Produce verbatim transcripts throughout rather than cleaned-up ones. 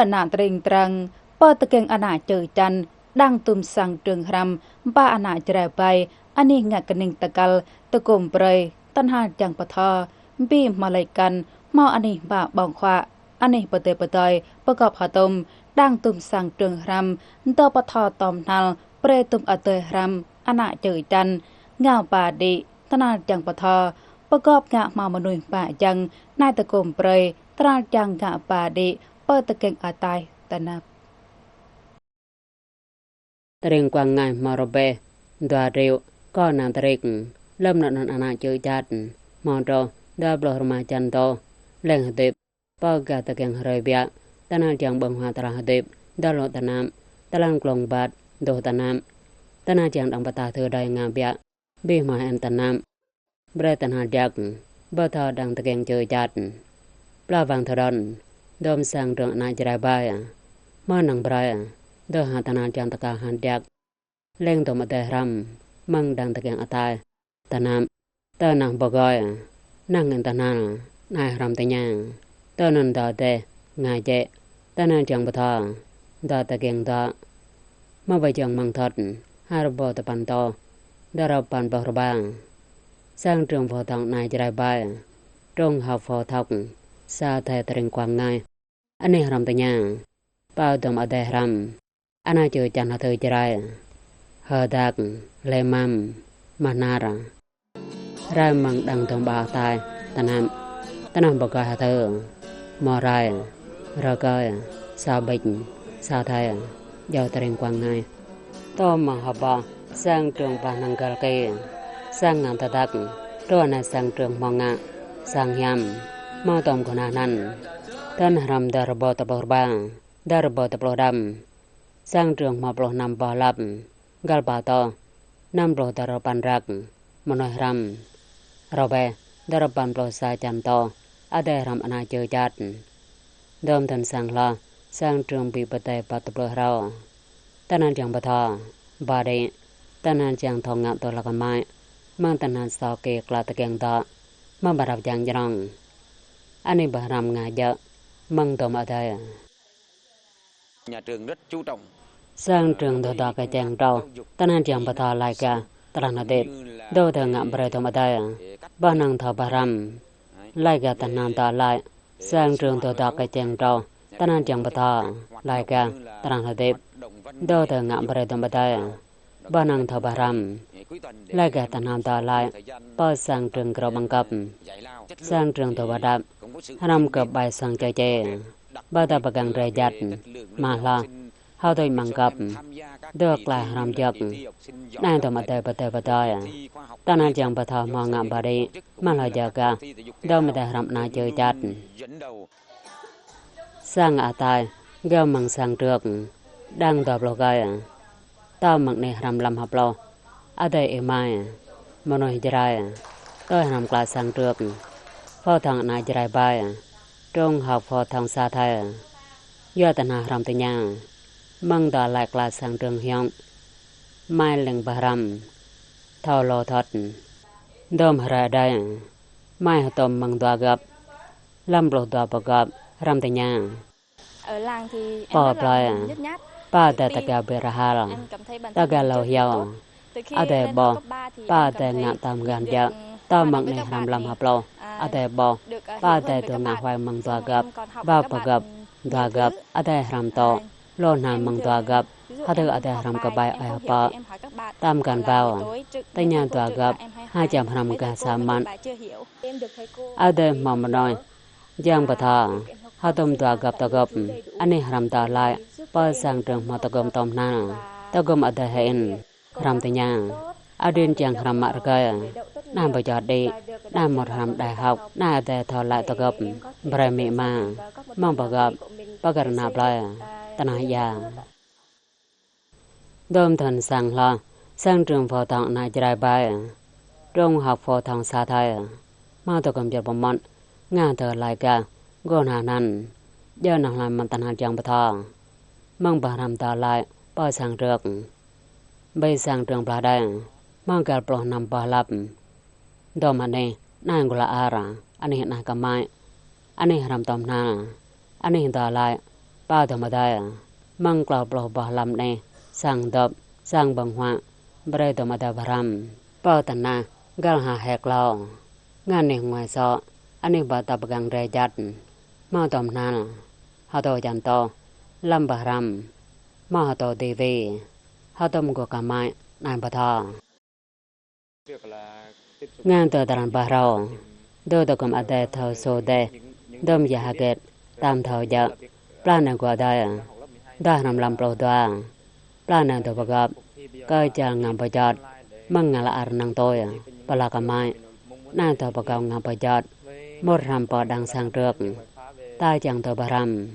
Ană tring trang, pơ tơkeng ană čư̆ čan, đang tŭm sang trưng hrăm, ba ană Jrai ƀai, anih ngă kơning tơkăl, tơgŭm brơi, tơhnal jang pơtho, bi hmâo laĭ kăn, hmâo anih ba ƀơ̆ng huă, anih pơdơi pơdơi, pơgop hơtŭm, đang tŭm sang trưng hrăm, dŏ pơtho tơhnal, brơi tŭm adơi hrăm, ană čư̆ čan, ngă ba đĭ, tơhnal jang pơtho, pơgop ngă hmâo mơnuih ba jang, nai tơgŭm brơi, tơhnal jang ngă ba đĭ, pơ tơkeng ataih tơnap. Tring kuang ngai hmâo rơbeh, dua rơ̆, kơ ană tring, lơ̆m anŭn ană čư̆ čan, hmâo truh, dua pluh rơma čan truh, leng hơdip, pơ gah tơkeng hrơi biă, tơhnal jang ƀơ̆ng huă tơlơi hơdip, dŏ lŏ tơnap, tơlơi klông ƀat, dŏ tơnap, tơhnal jang đang pơtă thơ đơi ngă biă, bi hmâo hơen tơnap, brơi tơhnal jang, pơtho đang tơkeng čư̆ čan. Plah wang thơđon, dŏm sang trưng ană Jrai ƀai, hmâo năng brơi, dŏ hă tơhnal jang tơkăl hăt jang. Leng dŏm adơi hrăm, mơ̆ng đang tơkeng ataih, tơnap, tơnah pơgơi, năng ngăn tơhnal, nai hrăm tơña, tơnăn dŏ adih, ngă jĕ, tơhnal jang pơtho, dŏ tơkeng dŏ. Hmâo ba jang mơ̆ng thot, ha rơbâo tơpăn truh, dua rơbâo păn pluh rơbâo. Sang trưng phổ thông ană Jrai ƀai, trung học phổ thông, sa thê tring kuang ngai. Anih hrăm tơña, pơ dŏm adơi hrăm, ană čư̆ čan hơthơ Jrai, hơdak, lĕ mam, mơhnar. Rai mơ̆ng đang dŏm ƀă ataih, tơnap, tơnah pơgơi hơthơ, hmâo rai, rơkơi, sa ƀĭč, sa thê, jao tring kuang ngai. Tơma hơbah, sang trưng bah năng găl ki, sang ngă tơdăk, truh anai sang trưng hmâo ngă, sang hiam, hmâo tơm gơnah anăn. Tơl hrăm dua rơbâo tơpluh rơbâo, dua rơbâo tơpluh đăm. Sang trưng hmâo pluh năm boh lăp, găl ba tô, năm pluh dua rơbâo păn răk, mơnuih hrăm. Rơbeh, dua rơbâo păn pluh sa čan tô, adơi hrăm ană čư̆ čan. Dŏm thun sang hloh, sang trưng ƀing pơdơi pă tơpluh hrâo. Tơhnal jang pơtho, ba đĭ, tơhnal jang thâo ngă tui hloh kơmai, mơ̆ng tơhnal sô ki klă tơkeng dŏ, mơ̆ng ƀah rap jang jrong. Anih ƀah hrăm ngă jĕ, mơ̆ng dŏm adơi. Nhà trường rất chú trọng. Sang trưng dŏ dŏ kơčeng truh, tơhnal jang pơtho laĭ gah, tơlơi hơdip, dŏ thơ ngă brơi dŏm adơi, ƀah năng thâo ƀah hrăm. Laĭ gah tơhnal dŏ laĭ, sang trưng dŏ dŏ kơčeng truh, tơhnal jang pơtho, laĭ gah, tơlơi hơdip, dŏ thơ ngă brơi dŏm adơi, ƀah năng thâo ƀah hrăm. Laĭ gah tơhnal dŏ laĭ, pơ sang trưng krô ƀăng kơp. Sang trưng dŏ ƀah đăp, hrăm kơ ƀai sang čơ čê. Ƀah dŏ pơgang drơi jăt, mă hloh, hơtuč ƀăng kơp. Dŏ klaih hrăm jơk. Anai dŏm adơi pơdơi pơdơi. Tơhnal jang pơtho hmâo ngă ba đĭ, mă hloh jao gah. Dŏm adơi hrăm ană čư̆ čan. Sang ataih, gơ̆ mơ̆ng sang trưng, đang dua pluh gơi. Tơ mơ̆ng anih hrăm lăm hơpluh, adơi amai, mơnuih Jrai, tui hrăm klă sang trưng, phổ thông ană Jrai ƀai, trung học phổ thông sa thê. Yua tơhnal hrăm tơña, mơ̆ng dŏ laĭ klă sang trưng hiong, mai leng ƀah hrăm, thâo lu thot, dŏm hrơi đơi, mai hơtŏm mơ̆ng dua gơ̆p, lăm pluh dua pơgop, hrăm tơña. Pơ plơi, pă adơi tơgao ƀơi rơhal, tơgao lu hiao, adơi ƀuh, pă adơi ngă tơm găn jăk, tơ mơ̆ng anih hrăm lăm hơpluh, adơi ƀuh, pă adơi dŏ ngă huai mơ̆ng dua gơ̆p, ba pơgop, dua gơ̆p, adơi hrăm tŏ, lu hnal mơ̆ng dua gơ̆p, hơdơ̆ adơi hrăm kơ ƀai ơi hơpă, tơm găn ƀâo, tơña dua gơ̆p, ha čăm hrăm gah sa măt. Adơi hmâo mơnuih, jang pơtho, hơtŏm dua gơ̆p tơgŭm, anih hrăm dŏ laĭ, pơ sang trưng hmâo tơgŭm tŏm hnal, tơgŭm adơi hơĭn, hrăm tơña, adrin jang hrăm mă rơgơi, anai pơčot đĭ, anai mŭt hrăm đại học, anai adơi thâo laĭ tơgŭm, brơi amĭ ama, mơ̆ng pơgop, pơgăt ană plơi, tơnah ia. Dŏm thun sang hloh, sang trưng phổ thông ană Jrai ƀai, trung học phổ thông sa thê, hmâo tơgŭm jơr pơmŏt, ngă tơ laĭ gah, gơ̆ hna anăn, jơ nao hlăm mơ̆n tơhnal jang pơtho. Mơ̆ng ƀah hrăm dŏ laĭ, pơ sang trưng. Ƀơi sang trưng blah đai, hmâo găl pluh năm boh lăp. Dŏm anih, anai gula ar, anih anai kơmai, anih hrăm tŏm hnal, anih dŏ laĭ, Pơ dôm adai, mơ̆ng klâo pluh boh lăm anih, sang dŏp, sang ƀơ̆ng huă, brơi dôm adai pơhrăm. Pơ tơnah, găl ha hek klâo. Ngă anih ngui sŏ, anih pơtăp pơgang drơi jăt. Hmâo tŏm hnal, hơtô čan tôh, lăm pơhrăm. Hmâo hơtô ti vi, hơtô mơgô kơmăi, anai pơtô. Ngă tơ tơlan pơhrâo, dŏ tơgŭm adai thâo sô dêh, dôm yă hơget, tam thâo djơ̆, pla anai gua adai, dua hrăm lăm pluh dua, pla anai dŏ pơgop, kơ čal ngă pơjot, mơ̆ng ngă lăar năng tui, pơlă kơmăi, anai dŏ pơgop ngă pơjot, mŭt hrăm pơ đang sang trưk, ta čang dŏ pơhrăm.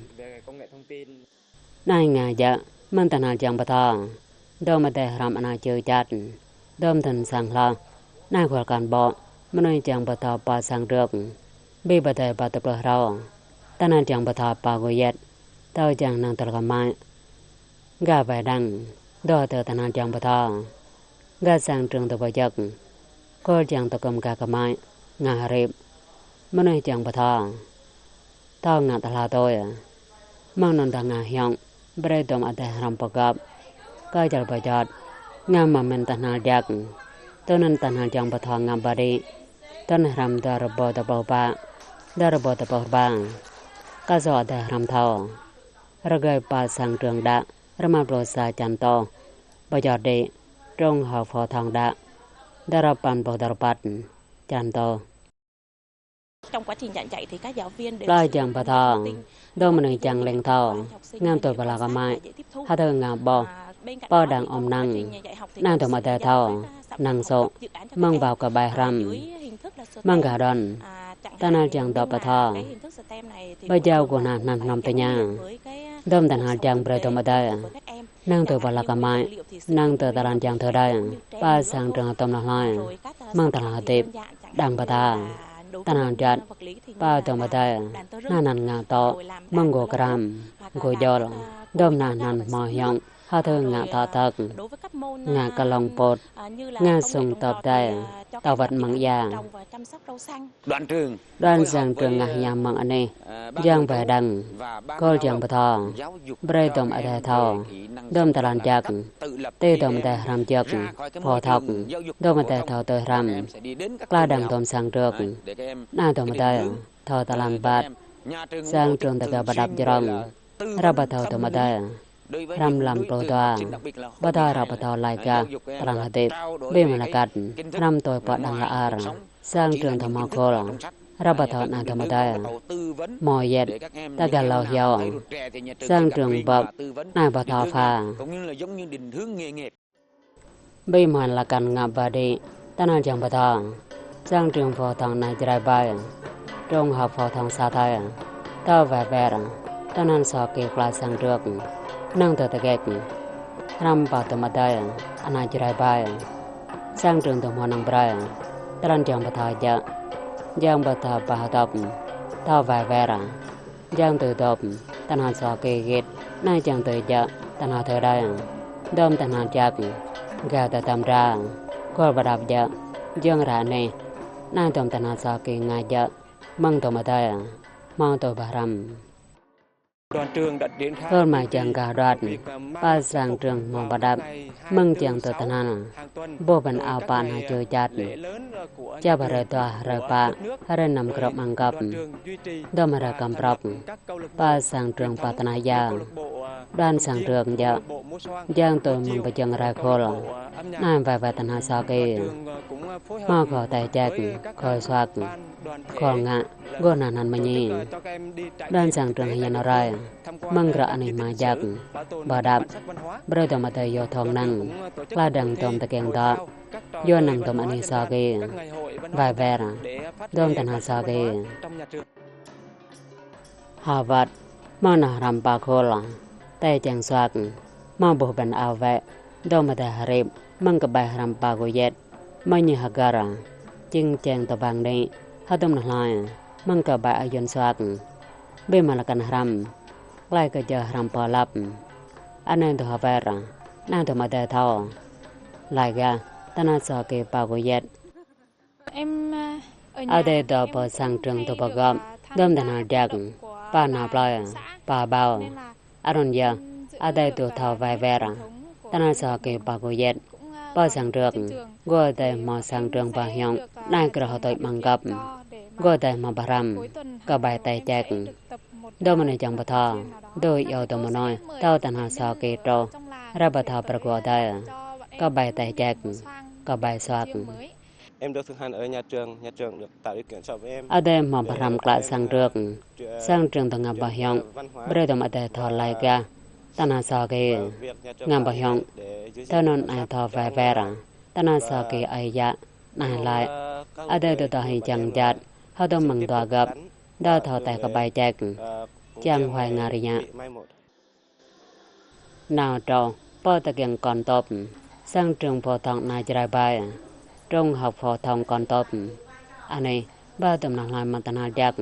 Anai ngă djơ̆, mơ̆ng tơhnal čang pơtô. Dôm adai hrăm anai čư̆ čăt. Dôm thŭn sang hloh. Anai khul kan ƀô̆, mơnuih čang pơtô pơ sang trưk. Ƀing pơdơi pơ tơpluh hrâo. Tơhnal čang pơtô pơ gơyet. Tơl čang năng tơl kơmăi. Gah wai đang. Dŏ tơ tơhnal čang pơtô. Gah sang trưng dŏ pơjơ̆k. Khul čang tơgŭm gah kơmăi. Ngă hơrip. Mơnuih čang pơtô. Thâo ngă tơhla tui. Mơ̆ng anŭn dah ngă hiong, brơi dôm adai hrăm pơgop. Kơ čal pơjot, ngă mơmĕn tơhnal jak. Tui anŭn tơhnal čang pơtô ngă ba đĭ. Tui anŭn hrăm dua rơbâo tơpluh pă. Dua rơbâo tơpluh pă. Kơ sô adai hrăm thâo. Rơgơi pă sang trưng đă, rơma pluh sa čan tôh. Pơjot đĭ, trông hơ̆ phô thong đă. Dua rơbâo păn pluh dua rơbat, čan tôh. Trong quá trình giảng dạy thì các giáo viên đều Pla čang pơtô, dôm mơnuih čang leng thâo, ngă tui pơlă kơmăi, hơdơr ngă ƀôh, pơ đang ôm năng, năng dôm adai thâo, năng sô, mơ̆ng ƀao kơ ƀai hrăm, mơ̆ng gah đon, tơhnal čang dŏ pơtô, pơjao gơ̆ hơnăn hơnăn hrŏm tơña, dôm tơhnal čang brơi dôm adai. Năng tui pơlă kơmăi, năng tui tơlan čang tơdơi, pơ sang trưng tôm nao hloi, mơ̆ng tơlơi hơdip, đang pơtă, tơhnal čăt, pơ dôm pơdơi, hơnăn hơnăn ngă tŏ, mơ̆ng gô krăm, gô jol, dôm hơnăn hơnăn hmâo hiong, hơdơr ngă tŏ tơk, ngă kơlông pôt, ngă sung tŏp dai, tŏ wơ̆t mơ̆ng ia. Đoàn sang trưng ngă hiam mơ̆ng anih, jang wai đang, khul čang pơtô, brơi dôm adai thâo, dôm tơlan jak, tui dôm adai hrăm jak, pô thok, dôm adai thâo tui hrăm, kla đang dôm sang trưng, anai dôm adai, thâo tơlan ƀat, sang trưng tơgă pơdăp jrong, ră pơthâo dôm adai. Hrăm lăm pluh dua. Pơtô ră pơthâo lai gah, tơlơi hơdip, ƀing mơlakăt, hrăm tui pơ đang lăar, sang trưng thâo hmâo khul, ră pơthâo anai dôm adai. Hmâo yet, ta gah lâo hyu, sang trưng bưp, anai pơthâo pha. Ƀing mơnuih lăk kăn ngă ba đĭ, tơhnal čang pơtô. Sang trưng pô thong anai Jrai ƀai. Trông hơ̆ pô thong sa thơi. Tơ wai wer. Tơhnal sô ki kla sang trưng. Năng tơ tơgek. Hrăm pơ dôm adai. Anai Jrai ƀai. Sang trưng dôm hmâo năng brơi. Tơhnal čang pơtô jă. Čang pơtô pơhơdop. Tơ wai wer. Jang tui dŏp, tơhnal sô ki git, anai jang tui jă, tơhnal tơdơi. Dôm tơhnal jak, gah tơtăm dra, khul pơdăp jă, jang ră anih, anai dôm tơhnal sô ki ngă jă, mơ̆ng dôm adai, hmâo tui pơhrăm. Khul mă jang gah đuăt, pơ sang trưng hmâo pơdăp, mơ̆ng jang tui tơhnal. Ƀuh bơ̆n ao pă anai čư̆ čăt. Čăp hrơi dua, hrơi pă, hrơi năm krŏp mơ̆ng găp. Dôm hrơi kăm prŏk. Pơ sang trưng pơ tơnah ia. Đoàn sang trưng jă. Jang tui mơ̆ng pơjing rai khul. Anai wai wai tơhnal sô ki. Hmâo khul teh ček, khul suăk, khul ngă, gô hơnăn hơnăn mơñi. Đoàn sang trưng hian rai. Mơ̆ng gră anih mơjăk, pơdăp, brơi dôm adai yua thong năng, kla đang dôm tơkeng dŏ, yua năng dôm anih sô ki, wai wer, dôm tơhnal sô ki. Hơwơ̆t, hmâo nao hrăm pơ khul, teh čeng suăk, hmâo ƀuh bơ̆n ao wĕ, dôm adai hrip, mơ̆ng kơƀai hrăm pơ gô yet, mơñi hơgơr, čing čeng tơbang đĭ, hơdôm nao hloi, mơ̆ng kơƀai ayun suăk. Ƀing mơlakăn hrăm, lai kơ jơ hrăm pơlăp. Anai dŏ hơwer, anai dôm adai thâo. Lai gah, tơhnal sô ki pơ gô yet. Adai dŏ pơ sang trưng dŏ pơgop, dôm tơhnal jak, pơ nao plơi, pơ ƀâo. Anŭn yơh, adai tuh thâo wai wer. Tơnah sô kơ pa kơ yet. Pơ sang trương, gô adai hmâo sang trương pơhiong, anai krah hơtoi mơ̆ng găp. Gô adai hmâo pơhrăm, kơ bai teh ček. Dŏ mơnuih čang pơtho, dŏ iâu dŏ mơnuih, thâo tơnah sô kơ trô, ră pơtho pơrơgô adai. Kơ bai teh ček, kơ bai suak. Em được thực hành ở nhà trường, nhà trường được tạo điều kiện cho em. Adai hmâo pơhrăm klă sang trương. Sang trương dŏ ngă pơhiong, brơi dŏ mơ̆ adai thâo laĭ gah. Tơnah sô kơ ngă pơhiong. Tơ anŭn ai thâo wai wer. Tơnah sô kơ ai yă, anai laĭ. Adai dŏ tơ hĭ čang jat, hơdôm mơ̆ng dua găp. Dŏ thâo teh kơ bai ček. Čang huai ngă rơñă. Nao trô, pơ tơkeng Kon Tŭp, sang trương phổ thông anai Jrai Bai, trung học phổ thông Kon Tŭp. Anai, ba tơm nao hlai mă tơhnal jak,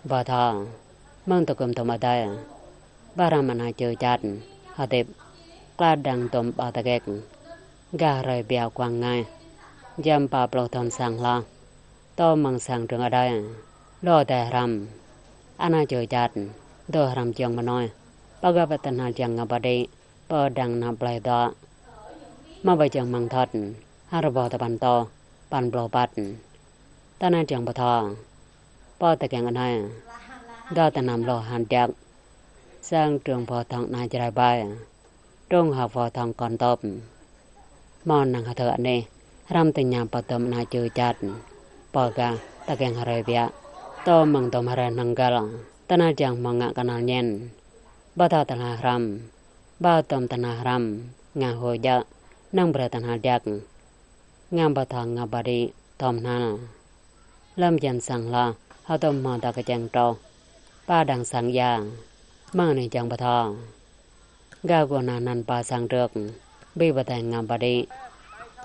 ba thâo, mơ̆ng tơkŭm tơm adai, ba hrăm anai čơ čat, hơdip, klă đang tơm ba tơkeng, gah hrơi pia kuang ngai, jăm pă pluh thŭn sang hloh, tơm mơ̆ng sang trương adai, lu adai hrăm, anai čơ čat, dŏ hrăm jơ̆ng mơnuih, pơgăp tơhnal jak ngă ba đĭ, pơ đang nao plơi dŏ. Mă ba jơ̆ng mơ̆ng thot, hơrơbô tơpăn tô, păn pluh păt. Tơhnal jak pơtho. Pơ tơkeng anai. Dŏ tơhnal lu hơnjak. Sang trương phổ thông anai Jrai Bai. Trung học phổ thông Kon Tŭp. Hmâo năng hơthơ anai. Hrăm tơña pơtơm anai čơ čat. Pơgah tơkeng hrơi pia. Tơm mơ̆ng tơm hrơi năng găl. Tơhnal jak hmâo ngă kơnăl ñen. Ba thâo tơhnal hrăm. Ba tơm tơhnal hrăm, ngă hô jă, năng brơi tơhnal jak. Ngă ba thâo ngă ba đĭ, tơm hnal. Lơm jăn sang hloh, hơtôm hmâo dŏ kơčeng trô. Pă đang sang ia, mơ̆ng anih jang ba thâo. Gah gô nao anăn pơ sang trương, ƀing ba teh ngă ba đĭ.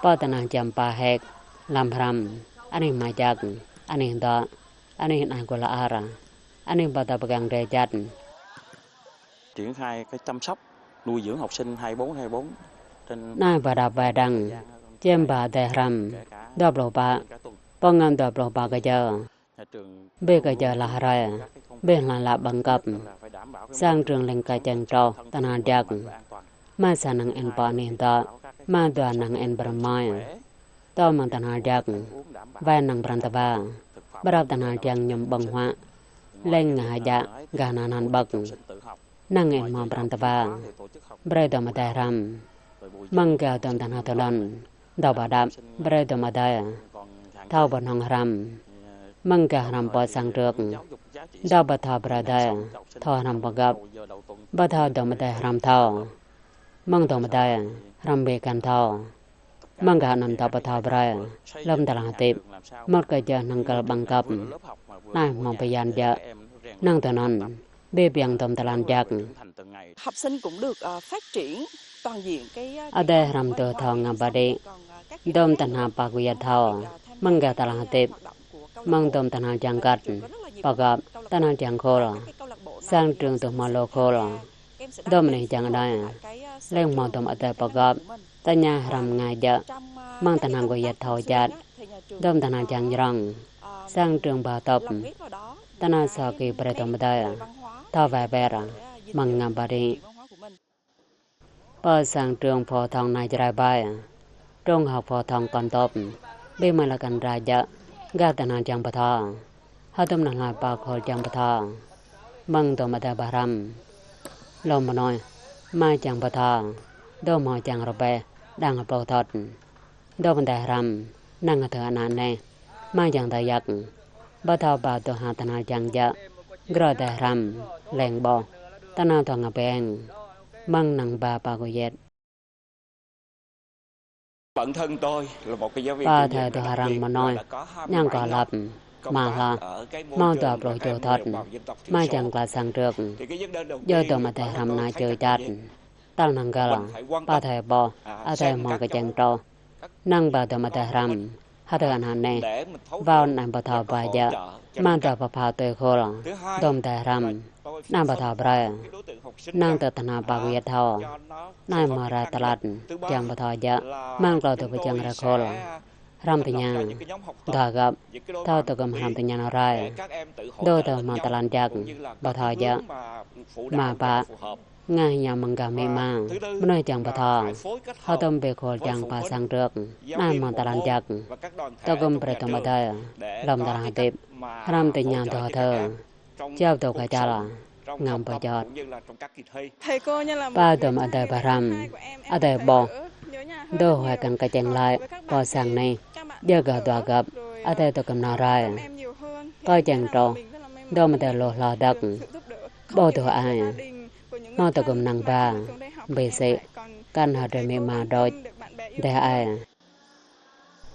Pơ tơnah jăm pă hek, lăm hrăm, anih mă jak, anih dŏ, anih anai gô la ar, anih ba dŏ pơgang drơi jăt. Triển khai cái chăm sóc, nuôi dưỡng học sinh hai bốn hai bốn trên. Anai pơđăp wai đang, čem ba adai hrăm, dua pluh pă, pơngam dua pluh pă kơ jơ. Ƀing kơ jơ lah hrơi, ƀing hla la ƀăng kăp. Sang trương leng kơčeng trô, tơhnal jak. Mă sa năng en pơ anih dŏ, mă dua năng en pơrơmơi. Tơm mơ̆ng tơhnal jak, wai năng pran tơpă. Pơrăp tơhnal jak ñum ƀơ̆ng huă. Leng ngă hơjă, gah nao anăn ƀơ̆k. Năng en hmâo pran tơpă. Brơi tơm adai hrăm. Mơ̆ng gah tơm tơhnal tơlŏn. Dŏ pơđăp, brơi tơm adai. Thâo pơhnong hrăm. Mơ̆ng gah hrăm pơ sang trương. Dŏ pơthâo brơi adai. Thâo hrăm pơgăp. Pơthâo tơm adai hrăm thâo. Mơ̆ng tơm adai, hrăm ƀing găn thâo. Mơ̆ng gah anŭn dŏ pơthâo brơi, lơm tơlơi hơdip, mŭt kơ jơ năng găl ƀăng kăp. Anai hmâo bơyan jă, năng tơnăn, ƀing ƀiăng tơm tơlan jak. Học sinh cũng được, ờ, phát triển toàn diện cái, ờ, Adai hrăm tơ thâo ngă ba đĭ. Tơm tơhnal pă kơ yă thâo, mơ̆ng gah tơlơi hơdip. Mơ̆ng tơm tơhnal jang kăt, pơgăp, tơhnal jang khul. Sang trương tơ hmâo lu khul. Tơm anih jang adai, leng hmâo tơm adai pơgăp, tơña hrăm ngă jă, mơ̆ng tơhnal gô yă thâo jăt, tơm tơhnal jang jrong, sang trương ba tŏp, tơhnal sô kơ brơi tơm adai, thâo wai wer, mơ̆ng ngă ba đĭ. Pơ sang trương phổ thông anai Jrai Bai, trung học phổ thông Kon Tŭp, ƀing mă lăk kăn dra jă, gah tơhnal jang pơtho. Hơtôm năng hlai pă khul jang pơtho. Mơ̆ng tơm adai ba hrăm. Lu mơnuih, mă jang pơtho. Dŏ hmâo jang rơbeh, đang pluh thot. Tơm adai hrăm, năng hơthơ anăn anai. Mă jang tơyak. Pơtho ba tơha tơhnal jang jă. Grŏ adai hrăm, leng ƀôh. Tơhnal thâo ngă peng. Mơ̆ng năng ba pă kơ yet. Bản thân tôi là một cái giáo viên chủ nhiệm dạy tiếng Việt, và đã có hai mươi bảy năm công tác ở cấp ba ở cái môi trường là các em dựa vào dân tộc thiểu số. Mă jang klă sang trương. Djơ̆ tơm adai hrăm anai čơ čăt. Tal năng găl, pă thai ƀôh, adai hmâo kơčeng trô. Năng ba tơm adai hrăm, hơdơr anăn anai. Wao anăn pơtho ba jă, mă dua pơpha tui khul, tơm adai hrăm, năng pơtho brơi. Năng tơ tơhnal pă kơ yă thâo. Anai hmâo rai tơlăt, jang pơtho jă, mơ̆ng klâo tơ pơjing rai khul. Hrăm tơña, dua găp, thâo tơgŭm hrăm tơña nao rai. Dŏ tơ hmâo tơlan jak, pơtho jă. Mă pă, Ngă hiam mơ̆ng gah amĭ ama, mơnuih čang pơtô. Hơdôm ƀing khul čang pơ sang trơ̆k, anai mơ̆ng tơlan jăk. Tơgŭm brơi tơm adơi, lơ̆m tơlang hơdip, hrăm tơña dŏ thơ. Čap dŏ kơčăl, ngă pơčot. Pơ tơm adơi pơhrăm, adơi ƀuh. Dŏ huai kăn kơčĕng laĭ, pơ sang anai, djơ̆ gah dua găp, adơi tơgŭm nao rai. Kơčĕng truh, dŏ mơ̆ adơi lu hloh dăk. Ƀuh dŏ ai. Hmâo tơgŭm năng ba, ƀing sĭ, kăn hơdrơi amĭ ama đôč, dêh ai.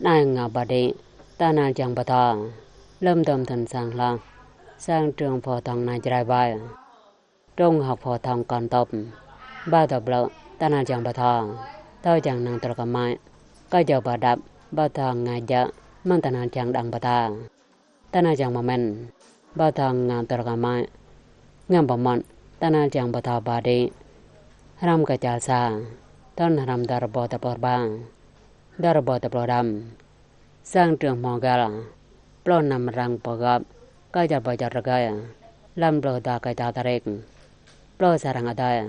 Anai ngă ba đĭ, tơhnal čang pơtô. Lơ̆m dŏm thŭn sang hloh, sang trường phổ thông anai Jrai ƀai. Trung học phổ thông Kon Tup. Ba dŏ blơ̆, tơhnal čang pơtô. Thâo čang năng tơl kơmăi. Kơ jao ba đăp, ba thâo ngă jă, mơ̆ng tơhnal čang đang pơtô. Tơhnal čang pơmĭn, ba thâo ngă tơl kơmăi. Ngă pơmŏt, tơhnal čang pơtô ba đĭ. Hrăm kơčăl sa, thŭn hrăm dua rơbâo dua pluh ba, dua rơbâo dua pluh đăm. Sang trường hmâo găl, pluh năm arăng pơgop, kơčăl pơčot rơgơi, lăm pluh dua kơčăl tarik. Pluh sa arăng adơi,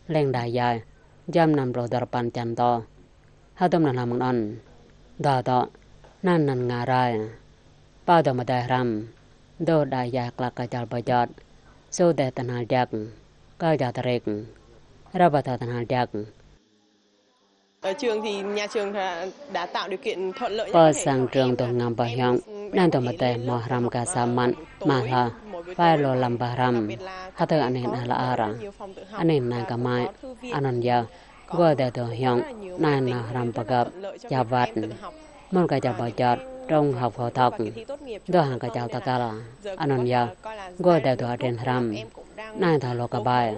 leng đah yai, giăm năm pluh dua rơpăn čan tô. Hơdôm anŭn hmâo mơ̆ng anŭn. Dua tŏ, anŭn anŭn ngă rai. Pơ dŏ mơ̆ adơi hrăm, dŏ đah yai klă kơčăl pơčot. Sô dêh tơhnal jăk, kơčăl tarik. Rơbâo thâo tơhnal jăk. Ở trường thì nhà trường đã, đã tạo điều kiện thuận lợi nhất. Pơ sang trường dŏ ngă pơhiăp, anŭn dŏ mơ̆ adơi hmâo hrăm kơ sa mơ̆n, mă hloh, pơ lu lăm pơhrăm, hơdôm anai anai lă ar. Anai anai kơmăi, anŭn yơh, gơ̆ adơi dŏ hiăp, anai nao hrăm pơgop, ča wăt. Mơ̆n kơčăl pơčot, trung học phổ thông. Dŏ hăng kơčăl tơkăl, anŭn yơh, gơ̆ adơi dŏ hơdrin hrăm. Anai thâo lu kơ ƀai.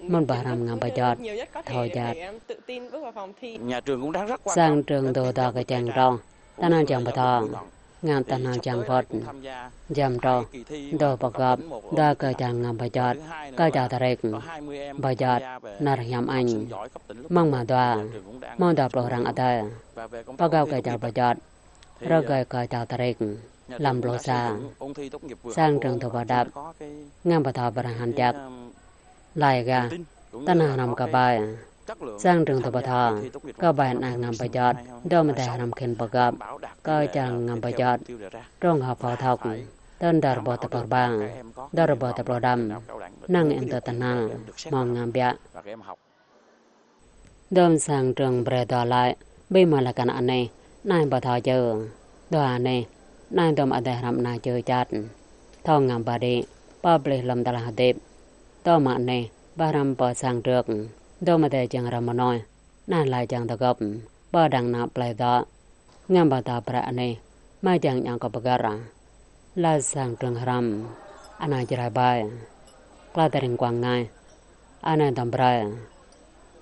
Mơ̆n pơhrăm ngă pơčot, thâo jăt. Sang trường dŏ dŏ kơčĕng truh, tơhnal čang pơtô, ngă tơhnal čang phŭt. Giăm truh, dŏ pơgop, dua kơčăl ngă pơčot, kơčăl tarik. Pơčot, năr hiam añ. Mơ̆ng mă dua, hmâo dua pluh arăng adơi. Pơgop kơčăl pơčot, rơgơi kơčăl tarik, lăm pluh sa. Sang trường dŏ pơđăp, ngă pơtô brơi hăng jăk. Laĭ gah, tơhnal hrăm kơ ƀai. Sang trường dŏ pơtô, kơ ƀai anai ngă pơčot, dŏ mơ̆ adơi hrăm khĭn pơgop, kơčăl ngă pơčot. Trung học phổ thông, thŭn dua rơbâo dua pluh ba, dua rơbâo dua pluh đăm. Năng in tơ tơhnal, hmâo ngă biă. Dŏm sang trường brơi dŏ laĭ, ƀing mơ̆ lĕ kăn anai, anai pơtô čư. Dŏ anai, anai dŏm adơi hrăm anai čư čăt. Thâo ngă ba đĭ, pơplih lơ̆m tơlang hơdip. Dŏm anai, pơhrăm pơ sang trơ̆k. Dŏm adơi čang rơmơnoi, anai laĭ čang tơgŭp, pơdăng nao plơi dŏ. Ngă pơtô brơi anai, mă čang ñă kơ pơgăr. Lă sang trơ̆k hrăm, anai Jrai ƀai. Klă tơring kuang ngai, anai dŏm brơi.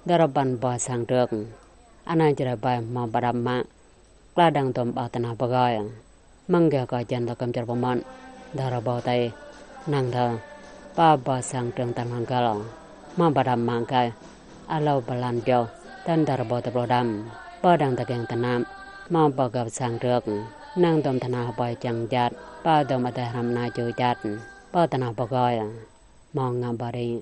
Dua rơpăn pơ sang trơ̆k, anai Jrai ƀai hmâo pơđăp mă. Klă đang dŏm ƀă tơnah pơgơi. Mơ̆ng gah kơ jăn tơgŭm čar pơmŏt, dua rơbâo tơi. Năng thơ, pă pơ sang trơ̆k tơnah găl. Hmâo pơđăp mă gah, alâo blan jŏh, thŭn dua rơbâo dua pluh đăm. Pơdăng tơkeng tơnap, hmâo pơgop sang trơ̆k. Năng dŏm tơnah pơčang jăt, pă dŏm adơi hrăm anai čư čăt. Pơ tơnah pơgơi, hmâo ngă ba đĭ.